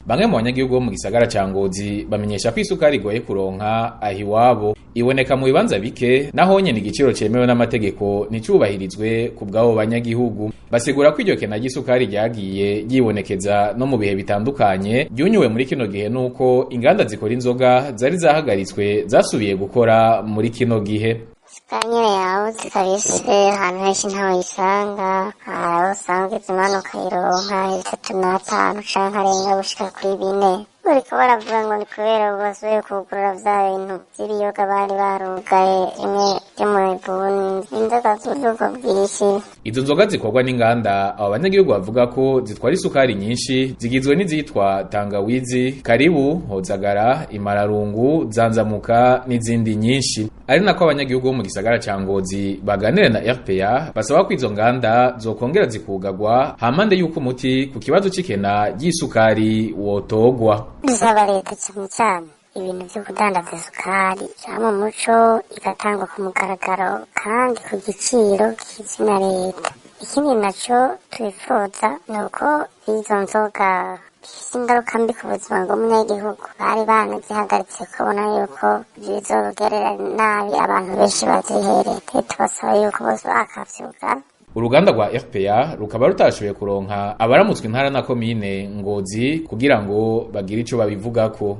Bamwe mu banyagihugu bo mu gisagara ca Ngozi bamenyesha ko isukari igoye kuronka aho iwabo, iboneka mu bibanza bike, naho nyene igiciro cemewe n'amategeko nticubahirizwe ku bw'abo banyagihugu. Basigura ko iryo kena ry'isukari ryagiye ryibonekeza no mu bihe bitandukanye, ryunyuwe muri kino gihe nuko inganda zikora inzoga zari zahagaritswe zasubiye gukora muri kino gihe. Isukari nyene yabuze kabisa, ahantu henshi ntaho uyisanga. Hari aho usanga izimanuka ukayironka 3.5 canke arenga gushika kuri 4. Bariko baravuga ngo ni kubera ubu basubiye kugurura vya bintu vy'ibiyoga bari barugaye, rimwe ryo mu bibuni, inzoga z'ubwoko bwinshi. Izo nzoga zikorwa n'inganda abo banyagihugu bavuga ko zitwara isukari nyinshi zigizwe n'izitwa tangawizi, karibu, hozagara, imararungu, zanzamuka n'izindi nyinshi. Ari nako abanyagihugu bo mu gisagara ca Ngozi baganira na RPA basaba ko izo nganda zokongera zikugagwa hampande y'uko umuti ku kibazo c'ikena ry'isukari wotogwa. Dusaba leta cyane cyane ibintu vyo kudandaza isukari mu muco, igatangwa ku mugaragaro kandi ku giciro kizwi na leta. Ikindi naco twifuza ni uko izo nzoga zifise ingaruka mbi ku buzima bw'umunyagihugu bari banazihagaritse, kubona yuko bizogerera nabi abantu benshi bazihereye. Tubasaba yuko bose bakavyuga. Uruganda rwa RPA rukaba rutashoboye kuronka abaramutswe intara na komine Ngozi kugira ngo bagire ico babivugako.